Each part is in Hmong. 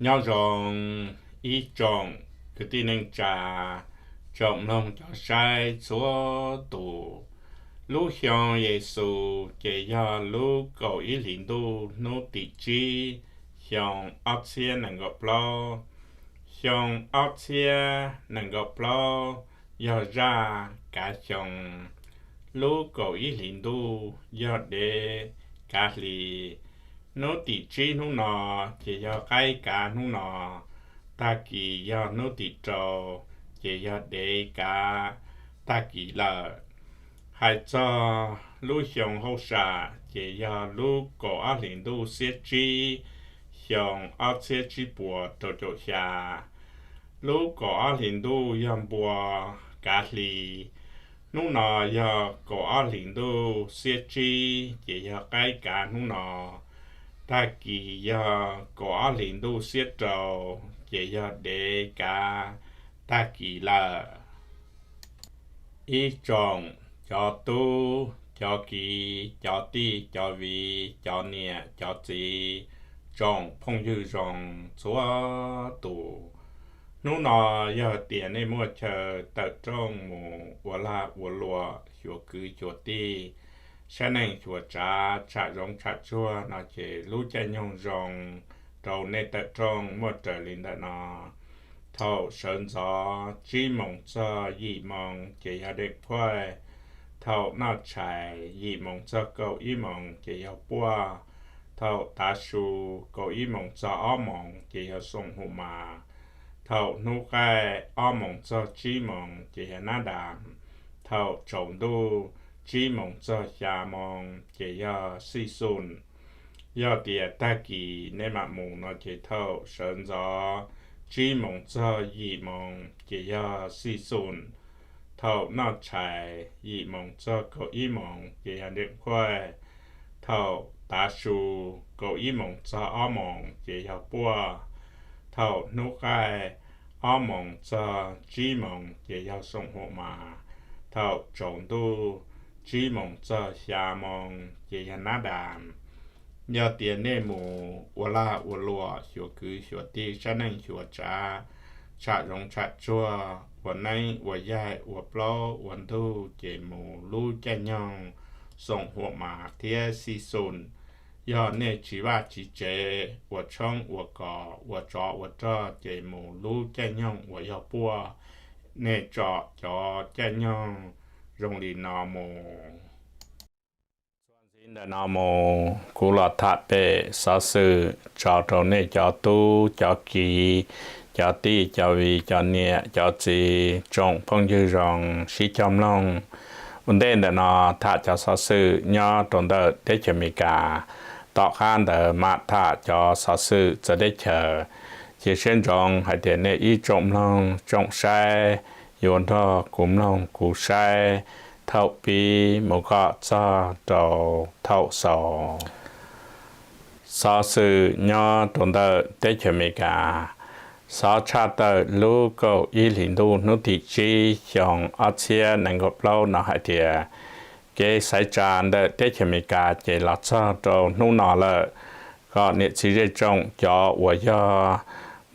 Nyob zoo ib tsoom kwv tij neej tsa, tsoom mloog cov saib txhua tus. Lub xyoo Yexus ces yog lub kaum ib hlis ntuj hnub tim tsib, xyoo ob txhiab nees nkaum plaub. Xyoo ob txhiab nees nkaum plaub yog zaj kav xyoo. Lub kaum ib hlis ntuj yog dev kav hli. Hnub tim tsib hnub no ces yog qaib kav hnub no. Tag kis yog hnub tim rau ces yog dev kav tag kis lawm. Hais txog lub xyoo hauj sam ces yog lub kaum ob hlis ntuj xiab tsib, xyoo ob txhiab tsib puas rau caum xya. Lub kaum ob hlis ntuj yog npua kav hli. Hnub no yog kaum ob hlis ntuj xiab tsib ces yog qaib kav hnub no. Tag kis yog kaum ob hlis ntuj xiab rau ces yog dev kav tag kis lawm. Ib tsoom cov tub cov kiv, cov tij cov viv, cov niam cov txiv, tsoom phooj ywg zoo txhua tus. Hnub no yog tias nej muaj chaw tawm rooj mus ua lag ua luam xyuas kwv xyuas tij, saib neej xyuas tsav, tsham zoov tsham tsuag no ces lub caij nyoog zoo rau nej tawm rooj muaj raws li ntawm no. Thaum sawv ntxov tsib moos txog yim moos ces yog deem phuaj. Thaum noj tshais yim moos txog kaum ib moos ces yog puaj. Thaum tav su kaum ib moos txog ob moos ces yog xoom hua mas. Thaum hnub qaij ob moos txog tsib moos ces yog nab dam. Thaum tsaus ntuj tsib moos txog xya moos ces yog xij xun. Yog tias tag kis nej mam mus no ces thaum sawv ntxov tsib moos txog yim moos ces yog xij xun. Thaum noj tshais yim moos txog kaum ib moos ces yog deem phuaj. Thaum tav su kaum ib moos txog ob moos ces yog puaj. Thaum hnub qaij ob moos txog tsib moos ces yog xoom hua mas. Thaum tsaus ntuj tsib moos txog xya moos ces yog nab dam. Yog tias nej mus ua lag ua luam xyuas kwv xyuas tij, saib neej xyuas tsav, tsham zoov tsham tsuag, ua neeb ua yaig, ua plaub ua ntug ces mus lub caij nyoog xoom hua mas thiab xij xun. Yog nej tsiv vaj tsiv tsev, ua tshoob ua kos, ua tsov ua rog ces mus lub caij nyoog uas yog puaj, nej tsom cov caij nyoog zoo li no mus. Txuas ntxiv ntawm no mus kuv los tham pem xov xwm tso rau nej cov tub cov kiv, cov tij cov viv, cov niam cov txiv, tsoom phooj ywg zoo sib cog mloog. Ua ntej ntawm no tham cov xov xwm nyob rau ntawm teb chaws Amelikas. Tom qab ntawd mam tham cov xov xwm txawv teb chaws. Cia siab ntsoov hais tias nej ib tsoom mloog tsoom saib yuav nrog kuv mloog kuv saib thaum pib mus kom txog rau thaum xaus. Xov xwm nyob rau ntawm teb chaws Amelikas. Xov tshaj tawm lub kaum ib hlis ntuj hnub tim tsib xyoo ob txhiab nees nkaum plaub no hais tias kev xaiv tsa ntawm teb chaws Amelikas ces los txog rau hnub no lawm, kom niam txiv zej tsoom cov uas yog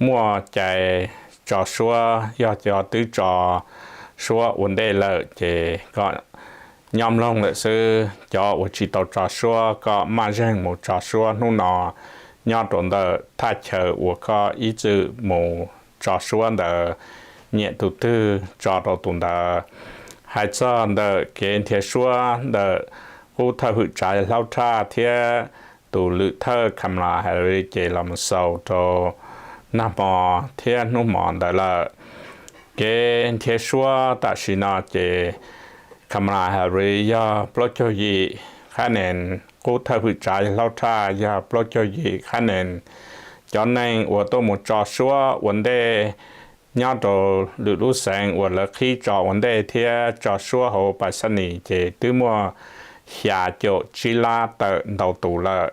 muaj cai tso suab, yog cov twb tso suab ua ntej lawm ces kom nyob mloog lawm xwb. Cov uas tsis tau tso suab kom maj zeeg mus tso suab hnub no nyob rau ntawm thaj chaw uas koj ib txwm mus tso suab ntawd, nyiam tus twg tso rau tus ntawd. Hais txog ntawm kev nrhiav suab ntawm qub thawj hwm tsav hlaub raj thiab tus lwm thawj Kamala Harris ces los mus xaus rau nag hmo thiab hnub hmo ntawd lawm. Kev nrhiav suab tam sim no ces Kamala Harris yog plaub caug yim qhab nees, qub thawj hwm tsav hlaub raj yog plaub caug yim qhab nees. Cov neeg uas tuaj mus tso suab ua ntej nyob rau lwm lub xeev uas lawv qhib tso ua ntej thiab tso suab hauv pais xab nis ces twb muaj xya caum tsib lab tawm ntau tus lawm.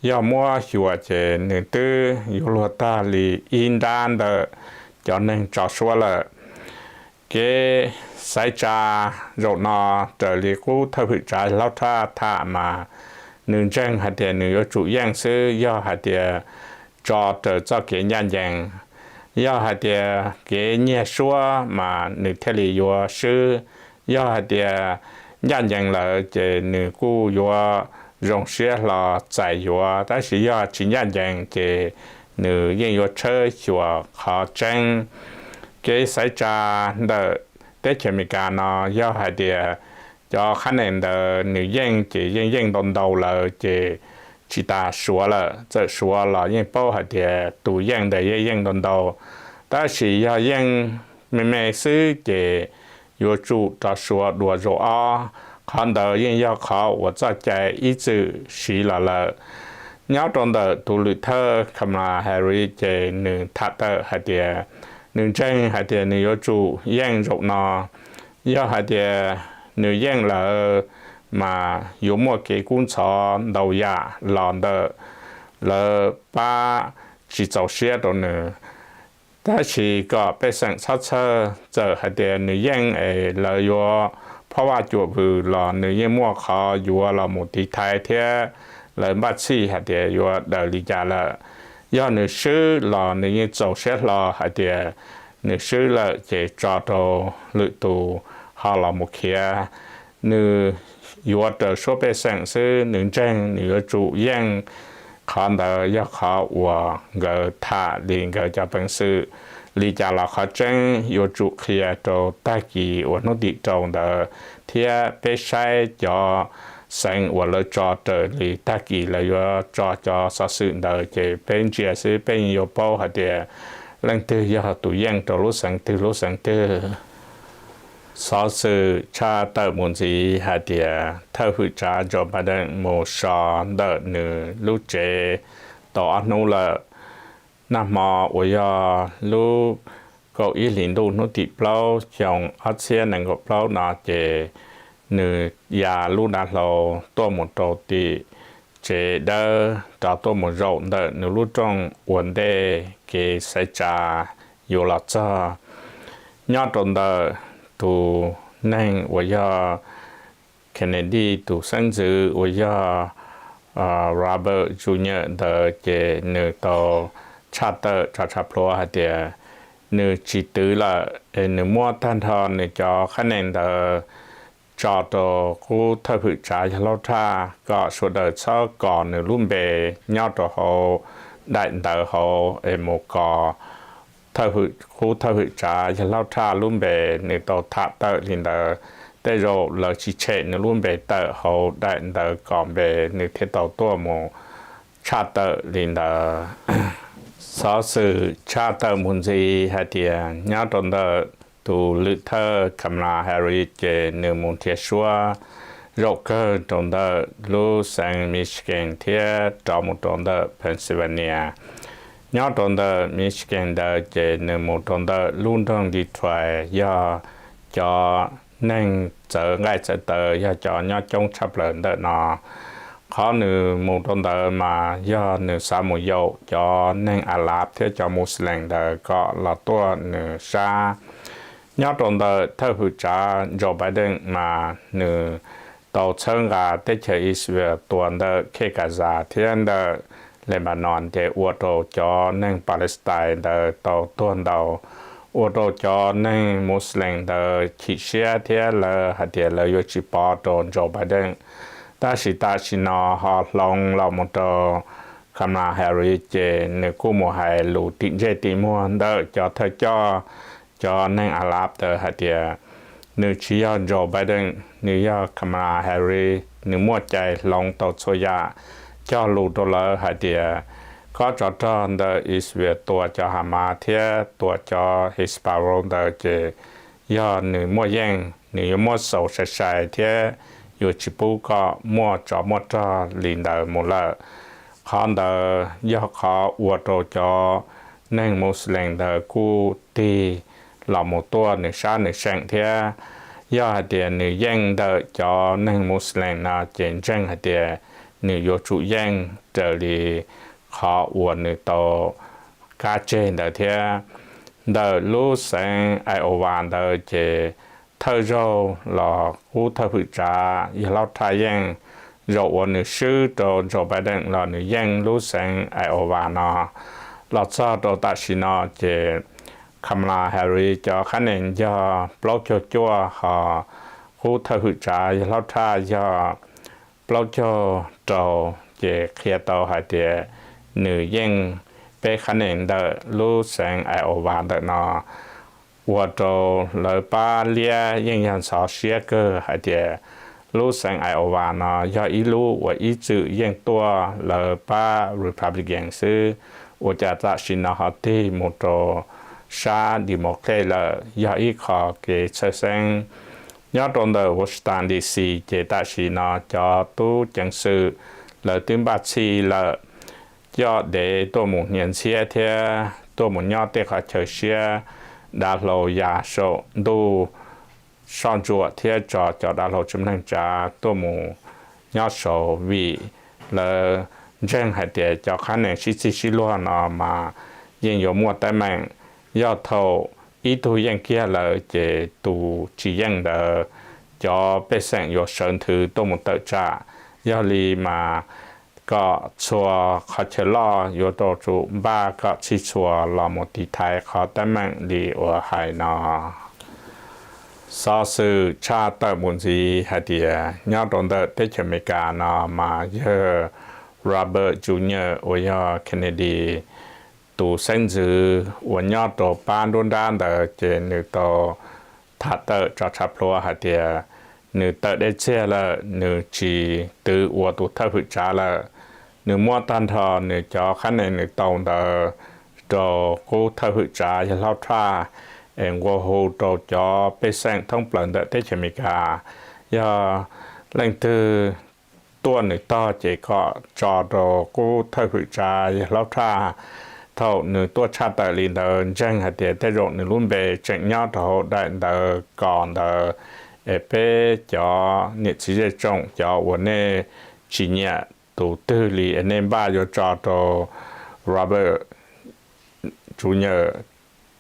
Yog muab xyuas ces nws twb yuav luag tag li ib nrab ntawm cov neeg tso suab lawm. Kev xaiv tsa zaum no raws li qub thawj hwm tsav hlaub raj tham mas nws ntseeg hais tias nws yuav tsum yeej xwb. Yog hais tias tso raws txoj kev ncaj ncees. Yog hais tias kev nyiag suab mas nws thiaj li yuav swb. Yog hais tias ncaj ncees lawm ces nws kuj yuav zoo siab hlo txais yuav, tab sis yog tsis ncaj ncees ces nws yeej yuav tshawb xyuas qhov tseeb. Kev xaiv tsa ntawm teb chaws Amelikas no yog hais tias cov qhab nees ntawd nws yeej ces yeej yeej ntau ntau lawm ces tsis tas Suav lawm, txawm Suav los yeej paub hais tias tus yeej ntawd yeej yeej ntau ntau. Tab sis yog yeej me me xwb ces yuav tsum rov Suav dua zaum ob. Qhov ntawd yeej yog qhov uas txoj cai ib txwm siv los lawm. Nyob rau ntawm tus lwm thawj Kamala Harris ces nws tham tawm hais tias nws ntseeg hais tias nws yuav tsum yeej zaum no. Yog hais tias nws yeej lawm mas yuav muaj kev kub ntxhov ntau yam los ntawm lawv pab tsis txaus siab rau nws. Tab sis kom pej xeem txhob txhawj, txawm hais tias nws yeej es lawv yuav phob vaj cuam vws los nws yeej muaj qhov yuav los mus tiv thaiv thiab lawv npaj txhij hais tias yuav daws li cas lawm. Yog nws swb los nws yeej txaus siab hlo hais tias nws swb lawm ces tso rau lwm tus ho los mus khiav. Nws yuav raws suab pej xeem xwb, nws ntseeg nws yuav tsum yeej. Qhov ntawd yog qhov uas nkawd tham li nkawd cov peev xwm. Li cas los qhov tseeb yuav tsum qhia rau tag kis uas hnub tim rau ntawd, thiab peb saib cov xeev uas lawv tso raws li tag kis lawv yuav tso cov xov xwm ntawd ces peb ntsia xwb peb yeej yuav paub hais tias leej twg yog tus yeej rau lub xeev twg lub xeev twg. Xov xwm tshaj tawm mus ntxiv hais tias thawj hwm tsav Joe Biden mus so ntawm nws lub tsev tau ob hnub lawm. Nag hmo uas yog lub kaum ib hlis ntuj hnub tim plaub xyoo ob txhiab nees nkaum plaub no ces nws ya lub dav hlau tuaj mus rau tim tsev dawb rov tuaj mus zaum ntawm nws lub rooj ua ntej kev xaiv tsa yuav los txog. Nyob rau ntawm tus neeg uas yog Kennedy tus xeeb ntxwv uas yog Robert Junior ntawd ces nws tau tshaj tawm tso tshaj plhuav hais tias nws tsis twv lawm es nws muab tag nrho nws cov qhab nees ntawd tso rau qub thawj hwm tsav yog laub rhaj kom sawv daws txhob kos nws lub npe nyob rau hauv daim ntawv hauv es mus kos thawj hwm, qub thawj hwm tsav yog laub rhaj lub npe. Nws tau tham tawm li ntawd, tej zaum lawv tsis tshem nws lub npe tawm hauv daim ntawv kos npe nws thiaj tau tuaj mus tshaj tawm li ntawd. Xov xwm tshaj tawm mus ntxiv hais tias nyob rau ntawm tus lwm thawj Kamala Harris ces nws mus nrhiav suab zaum kawg rau ntawm lub xeev Michigan thiab rov mus rau ntawm Pennsylvania. Nyob rau ntawm Michigan ntawd ces nws mus rau ntawm lub nroog Detroit yog cov neeg txawv nqaij txawv taw yog cov nyob coob tshaj plaws ntawm no. Qhov nws mus rau ntawd mas yog nws xav mus yaum cov neeg Arab thiab cov Muslim ntawd kom los tuaj nws sab. Nyob rau ntawm thawj hwm tsav Joe Biden mas nws tau txhawb nqa teb chaws Israel tuas ntawm khej Gaza thiab ntawm Lebanon ces ua rau cov neeg Palestine ntawd tau tuag ntau, ua rau cov neeg Muslim ntawd chim siab thiab lawv hais tias lawv yuav tsis pov rau Joe Biden. Tab sis tam sim no ho hloov los mus rau Kamala Harris ces nws kuj mus hais lus tim ntsej tim muag ntawm cov thawj coj cov neeg Arab ntawd hais tias nws tsis yog Joe Biden, nws yog Kamala Harris. Nws muaj cai hloov tau txhua yam, cog lus rau lawv hais tias kob tsov rog ntawm Israel tua cov Hamas thiab tua cov Hezbollah ntawd ces yog nws muaj yeej, nws yuav muab xaus sai sai thiab yuav tsis pub kom muaj tsov muaj rog li ntawd mus lawm. Qhov ntawd yog qhov ua rau cov neeg Muslim ntawd kuj tig los mus tuaj nws sab nws seem thiab. Yog hais tias nws yeej ntawm cov neeg Muslim no ces ntseeg hais tias nws yuav tsum yeej raws li qhov uas nws tau kab tseg ntawd thiab. Ntawm lub xeev Iowa ntawd ces thawj zaug los qub thawj hwm tsav yog laub rhaj yeej zaum uas nws swb rau Joe Biden los nws yeej lub xeev Iowa no. Los txog rau tam sim no ces Kamala Harris cov qhab nees yog plaub caug cuaj, ho qub thawj hwm tsav yog hlob tshaj yog plaub caug rau, ces qhia tau hais tias nws yeej peb qhab nees ntawm lub xeev Iowa ntawm no ua rau lawv pab liab yeej yog ntxhov siab kawg hais tias lub xeev Iowa no yog ib lub uas ib txwm yeej tuaj lawv pab Republican xwb, ua cas tam sim no ho tig mus rau sab Democrat lawm, yog ib qho kev txhawj xeeb. Nyob rau ntawm Washington D C ces tam sim no cov tub ceev xwm lawv twb npaj txhij lawm, coj dev tuaj mus hnia ntxhiab thiab tuaj mus nyob tej qhov chaw siab, dav hlau ya saum ntuj soj ntsuam thiab tso cov dav hlau tsis mneeg tsav tuaj mus nyob saud vim lawv ntseeg hais tias cov qhab nees sib txig sib luag no mas yeej yuav muaj teeb meem. Yog thaum ib tug yeej kiag lawm ces tus tsis yeej ntawd cov pej xeem yuav sawv nthwv tuaj mus tawm tsam. Yog li mas kom txhua qhov chaw loj yuav tau tsum npaj kom txhij txhua los mus tiv thaiv qhov teeb meem li uas hais no. Xov xwm tshaj tawm mus ntxiv hais tias nyob rau ntawm teb chaws Amelikas no mas yawg Robert Junior uas yog Kennedy tus xeeb ntxwv uas nyob rau pab nruab nrab ntawd ces nws tau tham tawm tso tshaj plhuav hais tias nws tawm dej txiag lawm, nws tsis twv ua tus thawj hwm tsav lawm. Nws muab tag nrho nws cov qhab nees nws tau ntawd rau qub thawj hwm tsav yog hlob tshaj, es nqua hu rau cov pej xeem thoob plaws ntawm teb chaws Amelikas, yog leej twg tuaj nws tog ces kom tso rau qub thawj hwm tsav yog hlob tshaj. Thaum nws tuaj tshaj tawm li ntawd ntseeg hais tias tej zaum nws lub npe tseem nyob rau hauv daim ntawv kos ntawd, es peb cov niam txiv zej tsoom cov uas nej tsis nyiam tus twg li es nej npaj yuav tso rau Robert Junior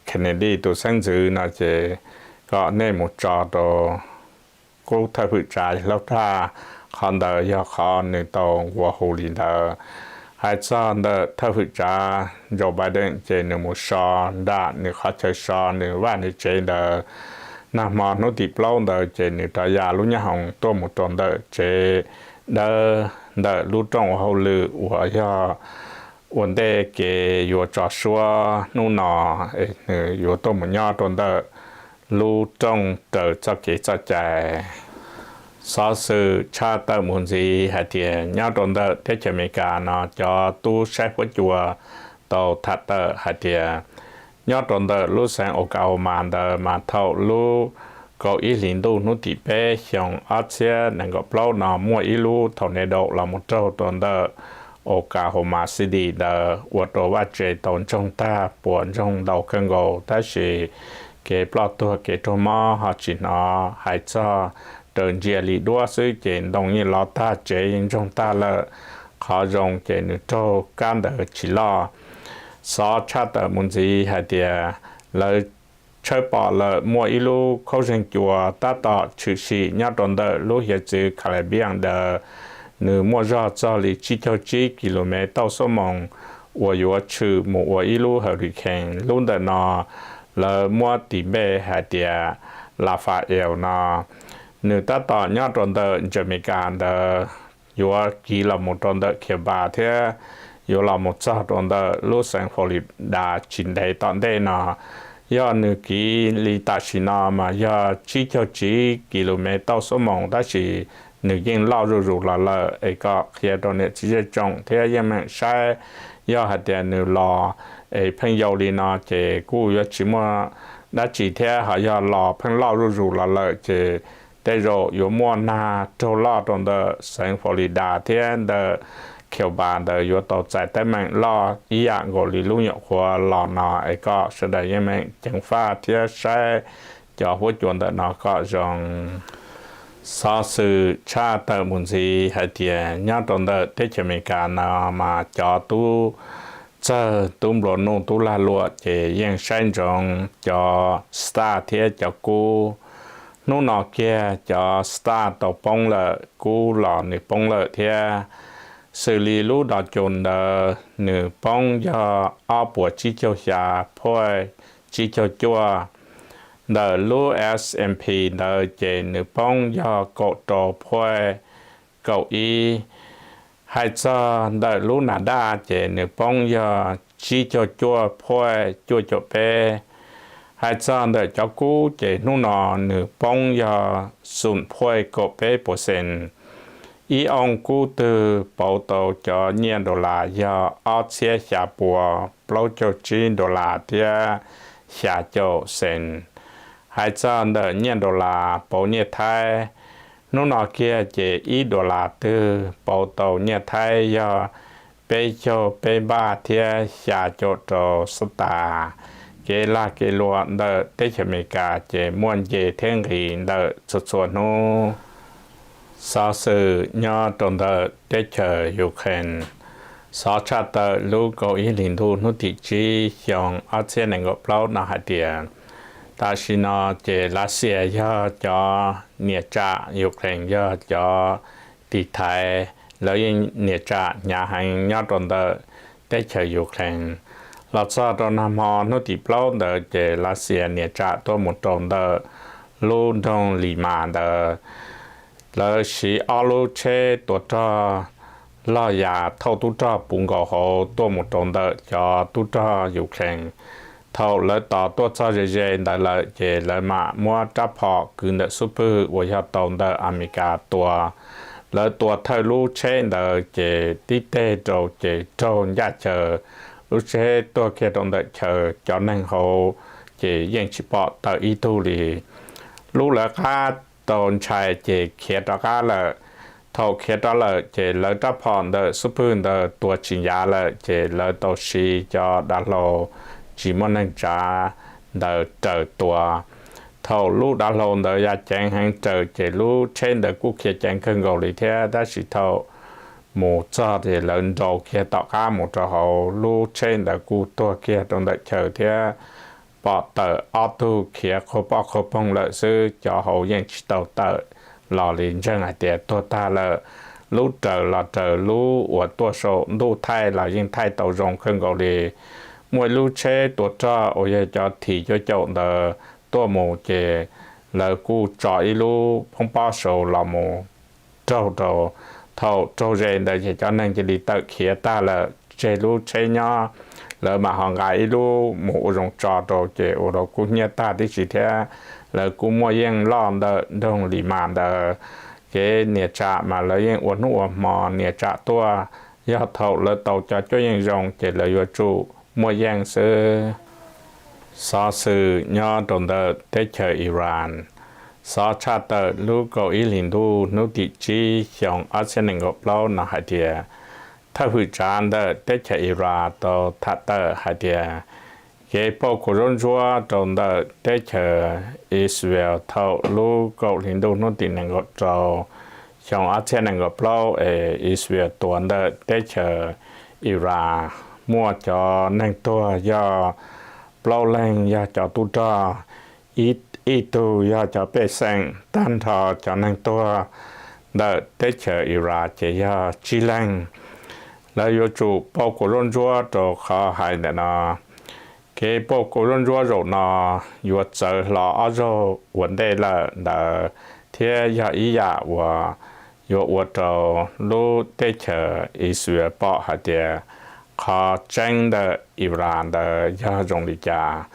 Kennedy tus xeeb ntxwv no ces kom nej mus tso rau qub thawj hwm tsav hlob tshaj. Qhov ntawd yog qhov nws tau nqua hu li ntawd. Hais txog ntawm thawj hwm tsav Joe Biden ces nws mus so nram nws qhov chaw so nws vaj nws tsev ntawd, nag hmo hnub tim plaub ntawd ces nws rov ya lub nyab hoom tuaj mus rau ntawm tsev dawb ntawm lub rooj ua hauj lwm uas yog ua ntej kev yuav tso suab hnub no, es nws yuav tuaj mus nyob rau ntawm lub rooj raws txoj kev txoj cai. Xov xwm tshaj tawm mus ntxiv hais tias nyob rau ntawm teb chaws Amelikas no cov tub saib huab cua tau tham tawm hais tias nyob rau ntawm lub xeev Oklahoma ntawd mas thaum lub kaum ib hlis ntuj hnub tim peb xyoo ob txhiab nees nkaum plaub no muaj ib lub tornado los mus raug rau ntawm Oklahoma City ntawd ua rau vaj tsev tau ntsoog tag puas ntsoog ntau kawg nkaus, tab sis kev ploj tuag kev raug mob ho tsis hnov hais txog, raws ntsia li duab xwb ces ntoo yeej lov tag tsev yeej ntsoog tag lawm. Qhov zoo ces nws raug kab ntawd tsis loj. Xov tshaj tawm mus ntxiv hais tias lawv tshawb pom lawm muaj ib lub khaub zeeg cua tab tom tshwm sim nyob rau ntawm lub hiav txwv Caribbean ntawd, nws muaj zog txog li tsib caug tsib kis lus mev tauj xuab moos uas yuav tshwm mus ua ib lub hurricane. Lub ntawm no lawv muab tis npe hais tias Rafael no, nws tab tom nyob rau ntawm Jamaica ntawd, yuav kiv los mus rau ntawm Cuba thiab yuav los mus txog rau ntawm lub xeev Florida tsis ntev tom ntej no. Yog nws kiv li tam sim no mas yog tsib caug tsib kis lus mev tauj xuab moos, tab sis nws yeej loj zuj zus los lawm, es kom qhia rau niam txiv zej tsoom thiab yeej meem saib, yog hais tias nws los es pheej yau li no ces kuj yuav tsis muaj dab tsi thiab, ho yog los pheej loj zuj zus los lawm ces tej zaum yuav muaj nag raug loj rau ntawm xeev Florida thiab ntawm Cuba ntawd yuav tau txais teeb meem loj ib yam nkaus li lub nyuam qhuav los no, es kom sawv daws yeej meem ceev faj thiab saib cov huab cua ntawm no kom zoo. Xov xwm tshaj tawm mus ntxiv hais tias nyob rau ntawm teb chaws Amelikas no mas cov tub txawg tub nplua nuj tub lag luam ces yeej saib ntsoov cov star thiab cov kub Hnub no kiag cov star tau poob lawm, kub los nws poob lawm thiab. Xws li lub Dow Jones ntawd nws poob yog ob puas tsib caug xya point tsib caug cuaj. Ntawm lub S and P ntawd ces nws poob yog kaum rau point kaum ib. Hais txog ntawm lub Nasdaq ces nws poob yog tsib caug cuaj point cuaj caum peb. Hais txog ntawm cov kub ces hnub no nws poob yog xoom point kaum peb percent. Ib ooj kub twg pauv tau cov nyiaj dollar yog ob txhiab xya puas plaub caug tsib dollar thiab xya caum cent. Hais txog ntawm nyiaj dollar pauv nyiaj Thaib, hnub no kiag ces ib dollar twg pauv tau nyiaj Thaib yog peb caug peb npaj thiab xya caum rau xab tas. Kev lag kev luam ntawm teb chaws Amelikas ces muaj nce thiab nqis ntawm txhua txhua hnub. Xov xwm nyob rau ntawm teb chaws Ukraine. Xov tshaj tawm lub kaum ib hlis ntuj hnub tim tsib xyoo ob txhiab nees nkaum plaub no hais tias, tam sim no ces Lav Xias yog cov niam tsam Ukraine yog cov tiv thaiv, lawv yeej niam tsam hnyav heev nyob rau ntawm teb chaws Ukraine. Los txog rau nag hmo hnub tim plaub ntawd ces Lav Xias niam tsam tuaj mus rau ntawm lub nroog Li Mas ntawd, lawv siv ob lub tsheb tua rog loj yam thauj tub rog puv nkaus hauv tuaj mus rau ntawm cov tub rog Ukraine. Thaum lawv tos tuaj txog ze ze ntawd lawm ces lawv mam muab rab phom kwv ntawm xub pwg uas yog tau ntawm Amelikas tua. Lawv tua thawj lub tsheb ntawd ces tib teg rau ces raug ncaj chaw, lub tsheb tuag kiag rau ntawm chaw, cov neeg hauv ces yeej tsis pom tawm ib tug li. Lub lawv qab tau ntshai ces khiav rov qab lawm. Thaum khiav rov lawm ces lawv rab phom ntawm xub pwg ntawd tua tsis ncav lawm ces lawv tau siv cov dav hlau tsis muaj neeg tsav ntawd raws tua. Thaum lub dav hlau ntawd ya ceev heev raws ces lub tsheb ntawd kuj khiav ceev kawg nkaus li thiab, tab sis thaum mus txog ces lawv nrau kiag tom qab mus rau hauv, lub tsheb ntawd kuj tuag kiag rau ntawm chaw thiab pom tawm ob tug khiav qhuav poj qhuav poog lawm xwb, cov hauv yeej tsis tau tawm los li, ntseeg hais tias tuag tag lawm. Lub raws los raws lub uas tuaj saum ntuj thaij los yeej thaij tau zoo kawg nkaus li. Muaj ib lub tsheb tua rog uas yog cov thim cuaj caum ntawd tuaj mus ces lawv kuj tso ib lub phoob pob saud los mus raug rau. Thaum raug ze ntawd ces cov neeg cia li tawm khiav tag lawm, tseg lub tsheb nyob. Lawv mam ho nqa ib lub mus ua zoo tso rau ces ua rau kub hnyiab tag tib si thiab. Lawv kuj muaj yeej loj ntawm nroog Li Mas ntawd. Kev nias tsam mas lawv yeej ua hnub ua hmo nias tsam tuaj, yog thaum lawv tau cov cuab yeej zoo ces lawv yuav tsum muaj yeej xwb. Xov xwm nyob rau ntawm teb chaws Iran. Xov tshaj tawm lub kaum ib hlis ntuj hnub tim tsib xyoo ob txhiab nees nkaum plaub no hais tias, thawj hwm tsav ntawm teb chaws Iran tau tham tawm hais tias, kev pauj kua zaub ntsuab rau ntawm teb chaws Israel thaum lub kaum hli ntuj hnub tim nees nkaum rau xyoo ob txhiab nees nkaum plaub es Israel tua ntawm teb chaws Iran, muaj cov neeg tuag yog plaub leeg yog cov tub rog, ib tug yog cov pej xeem, tag nrho cov neeg tuag ntawm teb chaws Iran ces yog tsib leeg. Lawv yuav tsum pauj kua zaub ntsuab rau qhov hais ntawm no. Kev pauj kua zaub ntsuab zaum no yuav txawv hlo ob zaug ua ntej lawm ntawd, thiab yog ib yam uas yuav ua rau lub teb chaws Israel pom hais tias qhov tseeb ntawm Iran ntawd yog zoo li cas.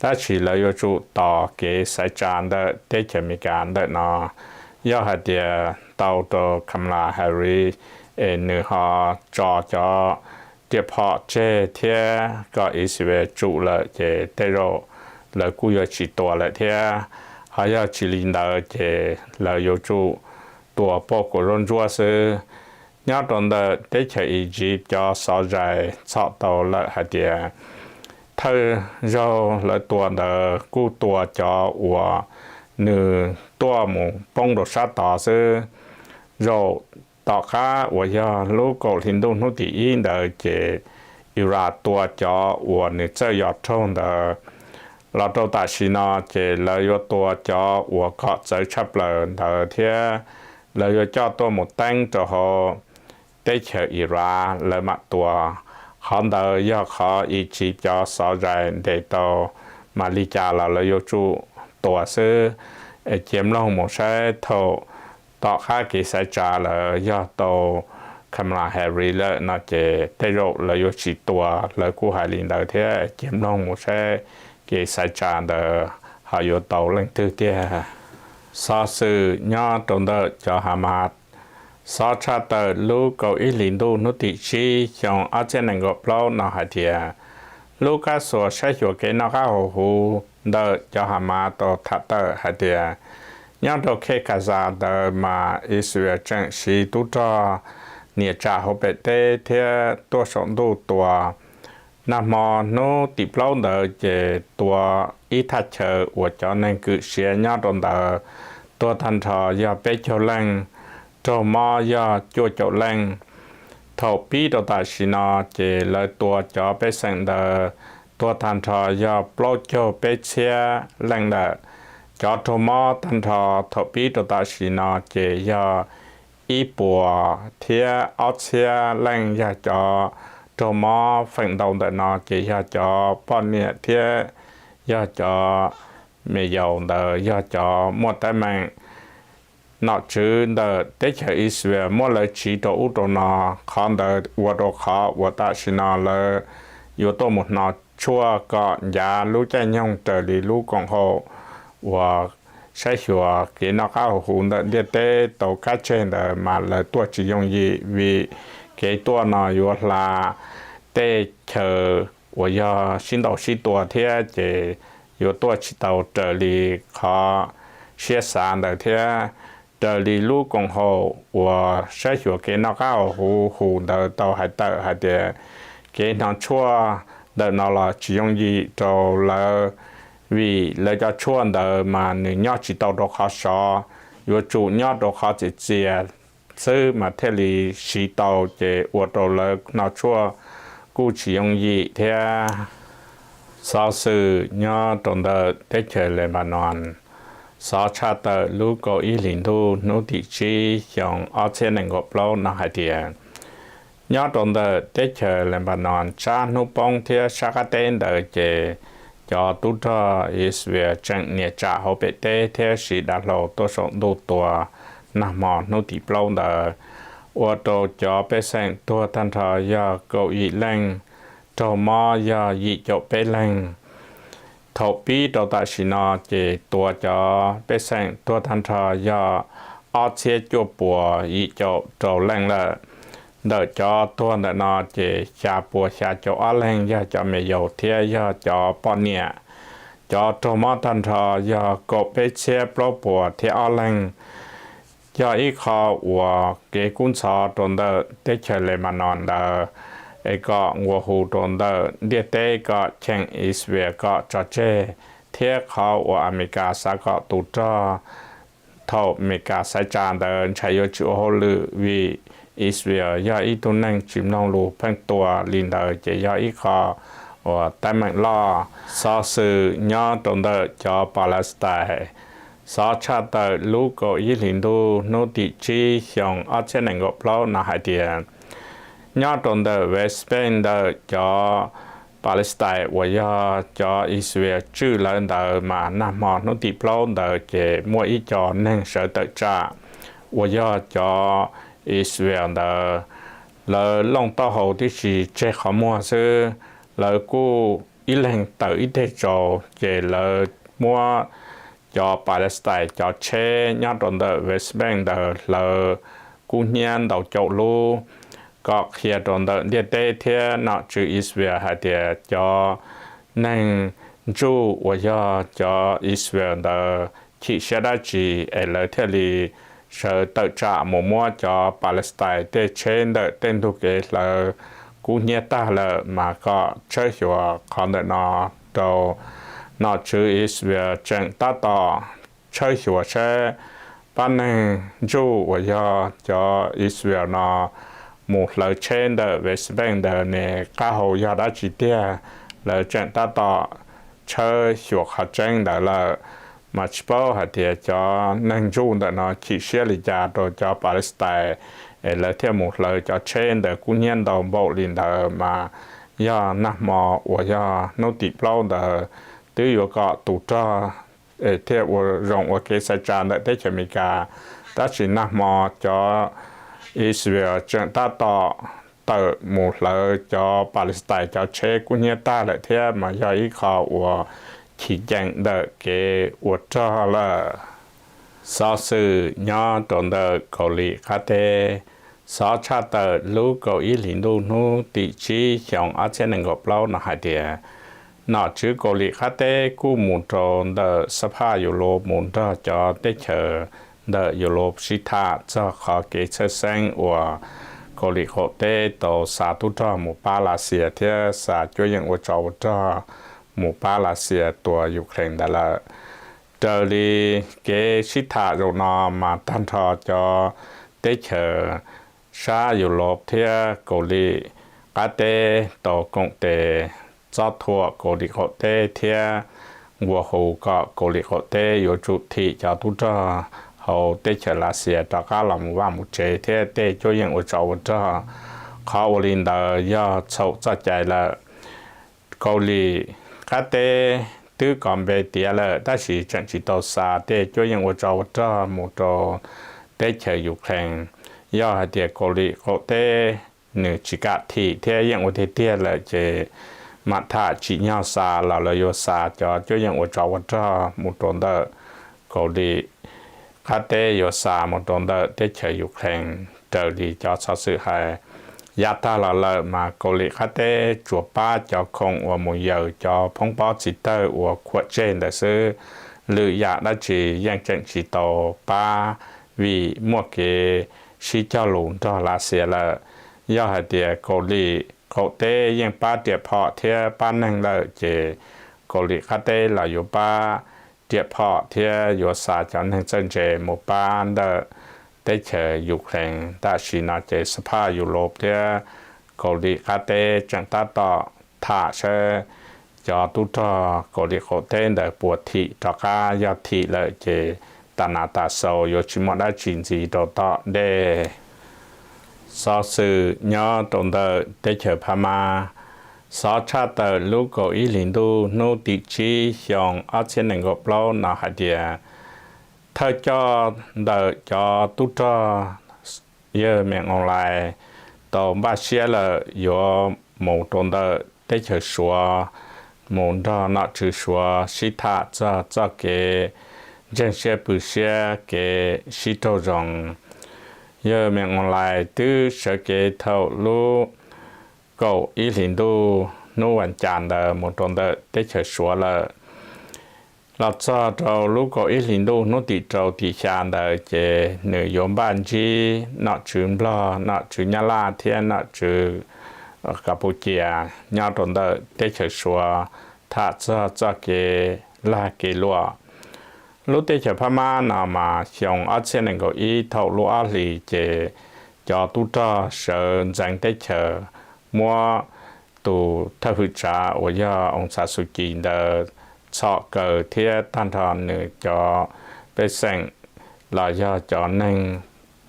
Tab sis lawv yuav tsum tos kev xaiv tsa ntawm teb chaws Amelikas ntawm no. Yog hais tias tau rau Kamala Harris es nws ho tso cov riam phom tseg thiab kom Israel tsum lawm ces tej zaum lawv kuj yuav tsis tua lawm thiab. Ho yog tsis li ntawd ces lawv yuav tsum tua pauj kua zaub ntsuab xwb. Nyob rau ntawm teb chaws Iziv cov xov zais txhom tau lawm hais tias thawj zaug lawv tua ntawd kuj tua cov uas nws tuaj mus poob rau sab tod xwb. Zaum tom qab uas yog lub kaum hli ntuj hnub tim ib ntawd ces Iran tua cov uas nws txawj yos raug ntawd. Los rau tam sim no ces lawv yuav tua cov uas kom txawv tshaj plaws ntawd thiab lawv yuav coj tuaj mus teeb rau hauv teb chaws Iraq lawv mam tua. Qhov ntawd yog qhov ib txhij cov xov zais ntes tau, mas li cas los lawv yuav tsum tua xwb. Cia mloog mus saib thaum tom qab kev xaiv tsa lawv yog tau Kamala Harris lawm no ces tej zaum lawv yuav tsis tua, lawv kuj hais li ntawd thiab. Cia mloog mus saib kev xaiv tsa ntawd ho yuav tau leej twg tiag. Xov xwm nyob rau ntawm cov Hamas. Xov tshaj tawm lub kaum ib hlis ntuj hnub tim tsib xyoo ob txhiab nees nkaum plaub no hais tias, lub kab xuas saib xyuas kev noj qab haus huv ntawm cov Hamas tau tham tawm hais tias, nyob rau khej Gaza ntawd mas Israel tseem siv tub rog nias tsam hauv pem teb thiab tuaj saum ntuj tua. Nag hmo hnub tim plaub ntawd ces tua ib thaj chaw uas cov neeg kwm siav nyob rau ntawd tuag tag nrho yog peb caug leej, raug mob yog cuaj caum leej. Thaum pib rau tam sim no ces lawv tua cov pej xeem ntawd tuag tag nrho yog plaub caug peb txhiab leej lawm. Cov raug mob tag nrho thaum pib rau tam sim no ces yog ib puas thiab ob txhiab leej yog cov raug mob. Feem ntau ntawm no ces yog cov poj niam thiab yog cov me yaus ntawd yog cov muaj teeb meem. Nom tswv ntawm teb chaws Israel muab lawv tsiv rau ub rau no, qhov ntawd ua rau qhov uas tam sim no lawv yuav tuaj mus hno tshuaj kom ncav lub caij nyoog raws li lub koom haum uas saib xyuas kev noj qab haus huv ntawm ntiaj teb tau kab tseg ntawd mas lawv tuaj tsis yooj yim, vim kev tuaj no yuav hla tej chaw uas yog sib ntaus sib tua thiab ces yuav tuaj tsis tau raws li qhov siab xav ntawd thiab. Raws li lub koom haum uas saib xyuas kev noj qab haus huv hu ntawd tau hais tawm hais tias kev hno tshuaj ntawm no los tsis yooj yim rau lawv, vim lawv cov tshuaj ntawd mas nws nyob tsis tau rau qhov sov, yuav tsum nyob rau qhov txias txias xwb mas thiaj li siv tau, ces ua rau lawv hno tshuaj kuj tsis yooj yim thiab. Xov xwm nyob rau ntawm teb chaws Lebanon. Xov tshaj tawm lub kaum ib hlis ntuj hnub tim tsib xyoo ob txhiab nees nkaum plaub no hais tias, nyob rau ntawm teb chaws Lebanon sab hnub poob thiab sab qab teb ntawd ces cov tub rog Israel tseem nias tsam hauv pem teb thiab siv dav hlau tuaj saum ntuj tua nag hmo hnub tim plaub ntawd, ua rau cov pej xeem tuag tag nrho yog kaum yim leej, raug mob yog yim caum peb leeg. Thaum pib rau tam sim no ces tua cov pej xeem tuag tag nrho yog ob txhiab cuaj puas yim caum rau leej lawm. Ntawm cov tuag ntawm no ces xya puas xya caum ob leeg yog cov me yaus thiab yog cov poj niam. Cov raug mob tag nrho yog kaum peb txhiab plaub puas thiab ob leeg. Yog ib qho uas kev kub ntxhov rau ntawm teb chaws Lebanon ntawd, es kom nqua hu rau ntawm ntiaj teb kom cheem Israel kom tso tseg, thiab qhov uas Amelikas xav kom tus rog thaum Amelikas xaiv tsa ntawd ntshai yuav tsis ua hauj lwm vim Israel yog ib tug neeg tsis mloog lus pheej tua li ntawd ces yog ib qho uas teeb meem loj. Xov xwm nyob rau ntawm cov Palestine. Xov tshaj tawm lub kaum ib hlis ntuj hnub tim tsib xyoo ob txhiab nees nkaum plaub no hais tias, nyob rau ntawm West Bank ntawm cov Palestine uas yog cov Israel tswj lawv ntawd mas nag hmo hnub tim plaub ntawd ces muaj ib co neeg sawv tawm tsam uas yog cov Israel ntawd, lawv looj taub hau tib si tseg qhov muag xwb, lawv kuj ib leeg tawm ib teg tsaus ces lawv muab cov Palestine cov tsheb nyob rau ntawm West Bank ntawd hlawv kub hnyiab ntau caum lub, kom qhia rau ntawm ntiaj teb thiab nom tswv Israel hais tias cov neeg ntsuj uas yog cov Israel ntawd chim siab dab tsi es lawv thiaj li sawv tawm tsam mus muab cov Palestine tej tsheb ntawm tej ntug kev hlawv kub hnyiab tag lawm mas kom tshawb xyuas qhov ntawm no rau. Nom tswv Israel tseem tab tom tshawb xyuas saib pab neeg ntsuj uas yog cov Israel no mus hlawv tsheb ntawm West Bank ntawd ne qab hau yog dab tsi tiag. Lawv tseem tab tom tshawb xyuas qhov tseeb ntawd lawm, mas tsis paub hais tias cov neeg ntsuj ntawm no chim siab li cas rau cov Palestine es lawv thiaj mus hlawv cov tsheb ntawd kub hnyiab ntau npaum li ntawd mas yog nag hmo uas yog hnub tim plaub ntawd twb yuav kom tus rog thiaj ua zoo ua kev xaiv tsa ntawm teb chaws Amelikas. Tab sis nag hmo cov Israel tseem tab tom tawm mus hlawv cov Palestine cov tsheb kub hnyiab tag lawm thiab mas yog ib qho uas chiv ceem ntawm kev ua rog lawm. Xov xwm nyob rau ntawm Kaus Lim Qab Teb. Xov tshaj tawm lub kaum ib hlis ntuj hnub tim tsib xyoo ob txhiab nees nkaum plaub no hais tias nom tswv Kaus Lim Qab Teb kuj mus rau ntawm xab phaj Yus Lus mus nrog cov teb chaws ntawm Yus Lus sib tham txog qhov kev txhawj xeeb uas Kaus Lim qaum teb tau xa tub rog mus pab Lav Xias thiab xa cuab yeej ua tsov ua rog mus pab Lav Xias tua Ukraine ntawd lawm. Raws li kev sib tham zaum no mas tag nrho cov teb chaws sab Yus Lus thiab Kaus Lim Qab Teb tau koom tes txob thuam Kaus Lim qaum teb thiab nqua hu kom Kaus Lim qaum teb yuav tsum thim cov tub rog hauv teb chaws Lav Xias rov qab los mus vaj mus tsev thiab tej cuab yeej ua tsov ua rog. Qhov ua li ntawd yog txhaum txoj cai lawm. Kaus Lim Qab Teb twb kov npe tiav lawm tab sis tseem tsis tau xa tej cuab yeej ua tsov ua rog mus rau teb chaws Ukraine. Yog hais tias Kaus Lim qaum teb nws tsis kam thim thiab yeej ua tiag tiag lawm ces mam tham tsim nyog xa los lawv yuav xa cov cuab yeej ua tsov ua rog mus rau ntawm Kaus Lim Qab Teb yuav xa mus rau ntawm teb chaws Ukraine raws li cov xov xwm hais. Yav tag los lawm mas Kaus Lim Qab Teb tsuas pab cov khoom uas mus yaws cov phoob pob txiv tawg uas khuam tseg ntawd xwb. Lwm yam dab tsi yeej tseem tsis tau pab vim muaj kev sib cog lus nrog Lav Xias lawm. Yog hais tias Kaus Lim qaum teb yeej pab riam phom thiab pab neeg lawm ces Kaus Lim Qab Teb los yuav pab riam phom thiab yuav xa cov neeg txawj ntse mus pab ntawm teb chaws Ukraine. Tam sim no ces xab phaj Yus Lus thiab Kaus Lim Qab Teb tseem tab tom tham saib cov tub rog Kaus Lim qaum teb ntawd puas thim rov qab. Yog thim lawm ces tas nas tas xaus yuav tsis muaj dab tsi ntxiv rau tom ntej. Xov xwm nyob rau ntawm teb chaws Phab Mab. Xov tshaj tawm lub kaum ib hlis ntuj hnub tim tsib xyoo ob txhiab nees nkaum plaub no hais tias thawj coj ntawm cov tub rog yawg Mee Aung Hlaing tau npaj siab lawm yuav mus rau ntawm teb chaws Suav mus nrog nom tswv Suav sib tham txog txoj kev ntseeg siab pw siab kev sib raug zoo. Yawg Mee Aung Hlaing twb sawv kev thaum lub kaum ib hlis ntuj hnub vas cas ntawd mus rau ntawm teb chaws Suav lawm. Los txog rau lub kaum ib hlis ntuj hnub tim rau tim xya ntawd ces nws yuav npaj ntsib nom tswv Nplog, nom tswv Nyab Laj thiab nom tswv Kapucia nyob rau ntawm teb chaws Suav tham txog txoj kev lag kev luam. Lub teb chaws Phab Mab no mas xyoo ob txhiab nees nkaum ib thaum lub ob hlis ces cov tub rog sawv ntxeev teb chaws muab tus thawj hwm tsav uas yog Aung San Suu Kyi ntawd txhom kaw thiab tag nrho nws cov pej xeem los yog cov neeg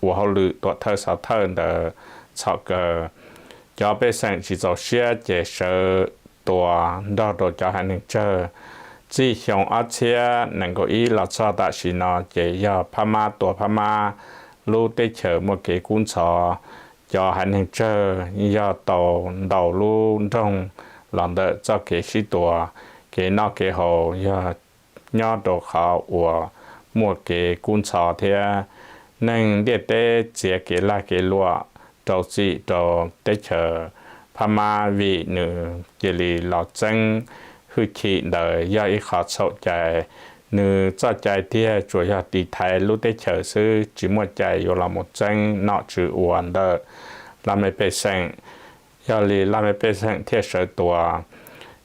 ua hauj lwm tuam thawj xov thawj ntawd txhom kaw. Cov pej xeem tsis txaus siab ces sawv tua nrog rau cov haiv neeg tsawg. Txij xyoo ob txhiab nees nkaum ib los txog tam sim no ces yog Phab Mab tua Phab Mab lub teb chaws muaj kev kub ntxhov. Cov haiv neeg tsawg yog tau ntau lub nroog los ntawm txoj kev sib tua, kev noj kev haus yog nyob rau qhov uas muaj kev kub ntxhov thiab. Neeg ntiaj teb txiav kev lag kev luam rau txim rau teb chaws Phab Mab vim nws cia li los txeeb hwj chim ntawd yog ib qho txhaum cai. Nws txoj cai tiag tsuas yog tiv thaiv lub teb chaws xwb, tsis muaj cai yuav los mus txeeb nom tswv ua ntawm laj mej pej xeem. Yog li laj mej pej xeem thiaj sawv tua.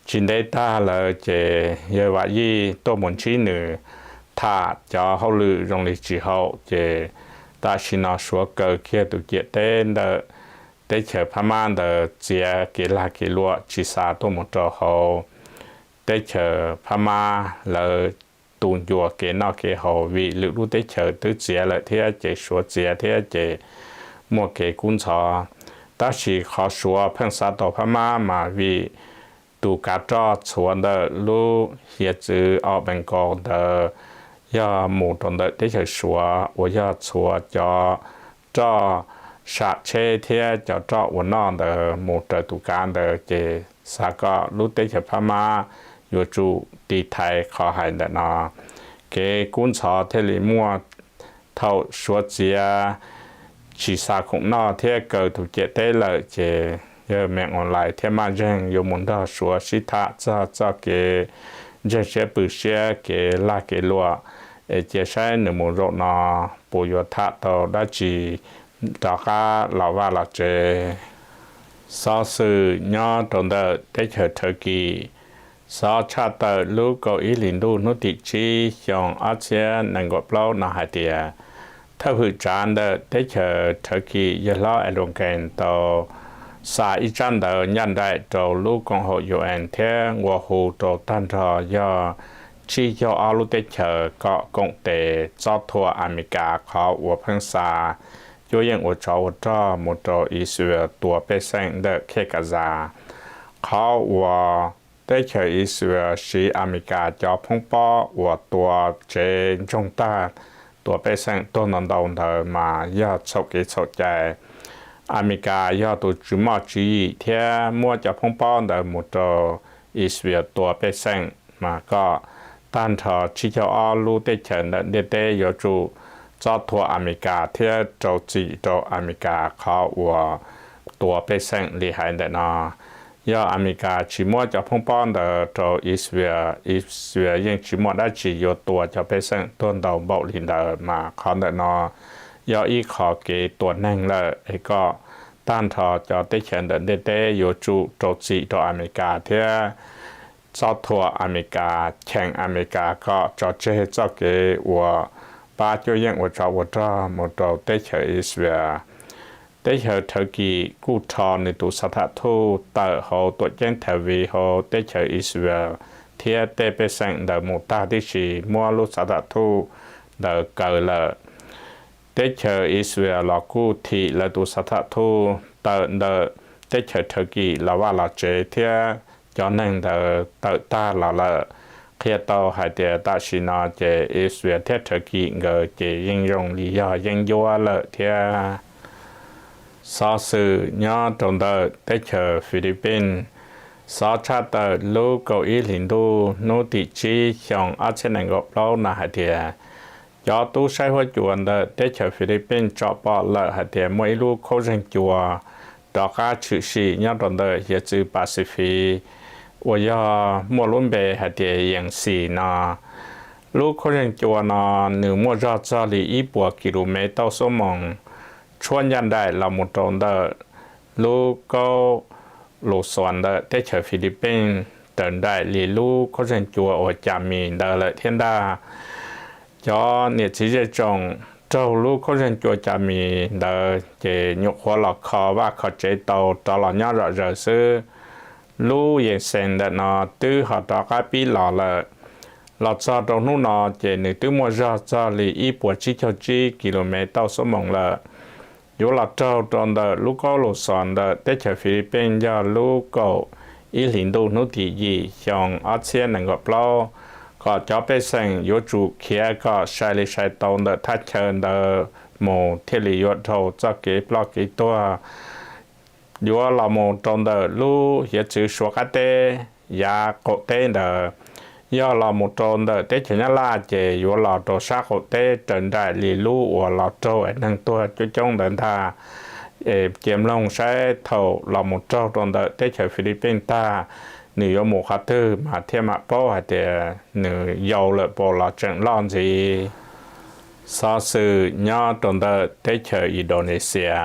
Tsis ntev tag lawm ces yawg Vam Yij tuaj mus ntsib nws tham cov hauj lwm zoo li tsis haum ces tam sim no Suav kaw kiag tus ciam teb ntawm teb chaws Phab Mab ntawd txiav kev lag kev luam tsis xa tuaj mus rau hauv teb chaws Phab Mab lawv tu ncua kev noj kev haus vim lwm lub teb chaws twb txiav lawm thiab ces Suav txiav thiab ces muaj kev kub ntxhov. Tab sis qhov Suav pheej xav tau Phab Mab mas vim tus kav roj txhuav ntawm lub hiav txwv Bengal ntawd yog mus rau ntawm teb chaws Suav uas yog txhuav cov roj sam tsheb thiab cov roj ua noj ntawd mus raws tus kav ntawd ces xav kom lub teb chaws Phab Mab yuav tsum tiv thaiv qhov hais ntawm no. Kev kub ntxhov thiaj li muaj thaum Suav txiav tsis xa khoom noj thiab kaw tus ciam teb lawm ces yawg Min Aung Hlaing thiaj maj zeeg yuav mus nrog Suav sib tham txog txoj kev ntseeg siab pw siab kev lag kev luam es cia saib nws mus zaum no puas yuav tham tau dab tsi rov qab los vaj los tsev. Xov xwm nyob rau ntawm teb chaws Thawv Kis. Xov tshaj tawm lub kaum ib hlis ntuj hnub tim tsib xyoo ob txhiab nees nkaum plaub no hais tias thawj hwm tsav ntawm teb chaws Thawv Kis yawg hlob Erdogan tau xa ib tsab ntawv ncaj nraim rau lub koom haum UN thiab nqua hu rau tag nrho yog tsib caug ob lub teb chaws kom koom tes txob thuam Amelikas qhov uas pheej xa cuab yeej ua tsov ua rog mus rau Israel tua pej xeem ntawm khej Kaza. Qhov uas teb chaws Israel siv Amelikas cov phoob pob uas tua tsev ntsoog tag, tua pej xeem tuag ntau ntau ntawd mas yog txhaum kev txhaum cai. Amelikas yog tus tsis muaj tswv yim thiab muab cov phoob pob ntawd mus rau Israel tua pej xeem mas kom tag nrho tsib caug ob lub teb chaws ntawm ntiaj teb yuav tsum txob thuam Amelikas thiab rau txim rau Amelikas qhov uas tua pej xeem li hais ntawm no. Yog Amelikas tsis muab cov phoob pob ntawd rau Israel, Israel yeej tsis muaj dab tsi yuav tua cov pej xeem tuag ntau npaum li ntawd mas qhov ntawm no yog ib qho kev tua neeg lawm es kom tag nrho cov teb chaws ntawm ntiaj teb yuav tsum rau txim rau Amelikas thiab txob thuam Amelikas, cheem Amelikas kom tso tseg txoj kev uas pab cuab yeej ua tsov ua rog mus rau teb chaws Israel. Teb chaws Thawv Kis kuj rho nws tus xav tham thuj tawm hauv tuam ceeb Tel Aviv hauv teb chaws Israel thiab tej pej xeem ntawd mus tag tib si, muab lub xav tham thuj ntawd kaw lawm. Teb chaws Israel los kuj thim lawv tus xav tham thuj tawm ntawm teb chaws Thawv Kis los vaj los tsev thiab cov neeg ntawd tawm tag los lawm. Qhia tau hais tias tam sim no ces Israel thiab Thawv Kis nkawd ces yeej zoo li yog yeeb ncuab lawm thiab. Xov xwm nyob rau ntawm teb chaws Philippines. Xov tshaj tawm lub kaum ib hlis ntuj hnub tim tsib xyoo ob txhiab nees nkaum plaub no hais tias cov tub saib huab cua ntawm teb chaws Philippines tsom pom lawm hais tias muaj ib lub khaub zeeg cua rov qab tshwm sim nyob rau ntawm hiav txwv Pacific uas yog muaj lub npe hais tias Yangtze no. Lub khaub zeeg cua no nws muaj zog txog li ib puas kis lus mev tauj xuab moos, tshuab ncaj nraim los mus rau ntawm lub kaub Luzon ntawm teb chaws Philippines raws nraim li lub khaub zeeg cua uas Cas Mis ntawd lawm thiab ntag. Cov niam txiv zej tsoom raug lub khaub zeeg cua Cas Mis ntawd ces nyuam qhuav los kho vaj kho tsev tau rov los nyob zom zaws xwb. Lub Yangtze ntawm no twb ho rov qab pib los lawm. Los txog rau hnub no ces nws twb muaj zog txog li ib puas tsib caug tsib kis lus mev tauj xuab moos lawm. Yuav los raug rau ntawm lub kaub Luzon ntawm teb chaws Philippines yog lub kaum ib hlis ntuj hnub tim yim xyoo ob txhiab nees nkaum plaub, kom cov pej xeem yuav tsum khiav kom sai li sai tau ntawm thaj chaw ntawd mus thiaj li yuav dhau txoj kev ploj kev tuag. Yuav los mus rau ntawm lub hiav txwv Suav qab teb yav qaum teb ntawd. Yog los mus rau ntawm teb chaws Nyab Laj ces yuav los rau sab qaum teb raws nraim li lub uas los raug es neeg tuag coob coob ntawd ntag. Es cia mloog saib thaum los mus raug rau ntawm teb chaws Philippines tag, nws yuav mus qhov twg mas thiaj mam paub hais tias nws yau lawm puas los tseem loj ntxiv. Xov xwm nyob rau ntawm teb chaws Indonesia.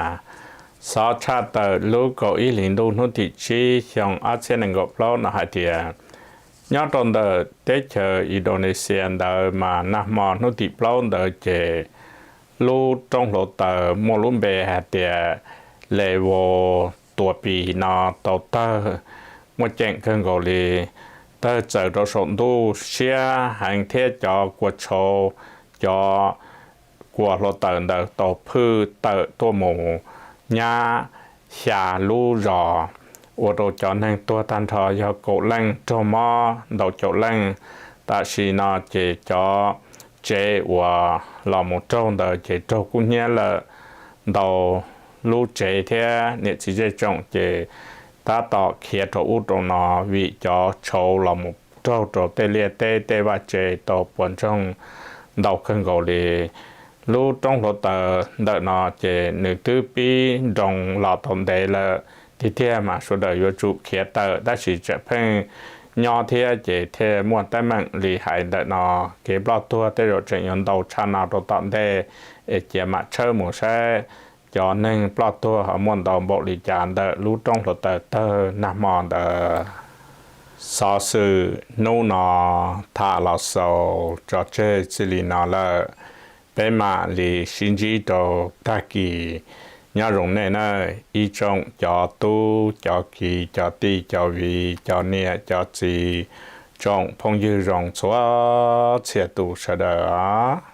Xov tshaj tawm lub kaum ib hlis ntuj hnub tim tsib xyoo ob txhiab nees nkaum plaub no hais tias nyob rau ntawm teb chaws Indonesia ntawd mas nag hmo hnub tim plaub ntawd ces lub roob hluav taws muaj lub npe hais tias Levo Tuapis no tau tawg, muaj ceem kawg nkaus li. tawg txaws rau saum ntuj siab heev thiab cov kua tshauv, cov kua hluav taws ntawd tau phwj tawm tuaj mus nyab xya lub zos, ua rau cov neeg tuag tag nrho yog kaum leej, raug mob ntau caum leej. Tam sim no ces cov tsev uas los mus raug ntawd ces raug kub hnyiab lawm ntau lub tsev thiab niam txiv zej tsoom ces tab tom khiav rau ub rau no vim cov tshauv los mus raug rau tej liaj teb tej vaj tse tau puas ntsoog ntau kawg nkaus li. Lub roob hluav taws ntawm no ces nws twb pib nroos los tau ntev lawm tiag tiag mas sawv daws yuav tsum khiav tawm, tab sis tseem pheej nyob thiab ces thiaj muaj teeb meem li hais ntawm no. Kev ploj tuag tej zaum tseem yuav ntau tshaj no rau tom ntej, es cia mam tshawb mus saib cov neeg ploj tuag ho muaj ntau npaum li cas ntawm lub roob hluav taws tawg nag hmo ntawd. Xov xwm hnub no tham los xaus tso tseg txij li no lawm, peb mam li sib ntsib rau tag kis. Nyob zoo nej nawb ib tsoom cov tub cov kiv cov tij cov viv cov niam cov txiv, tsoom phooj ywg zoo txhua txhia tus sawv daws os.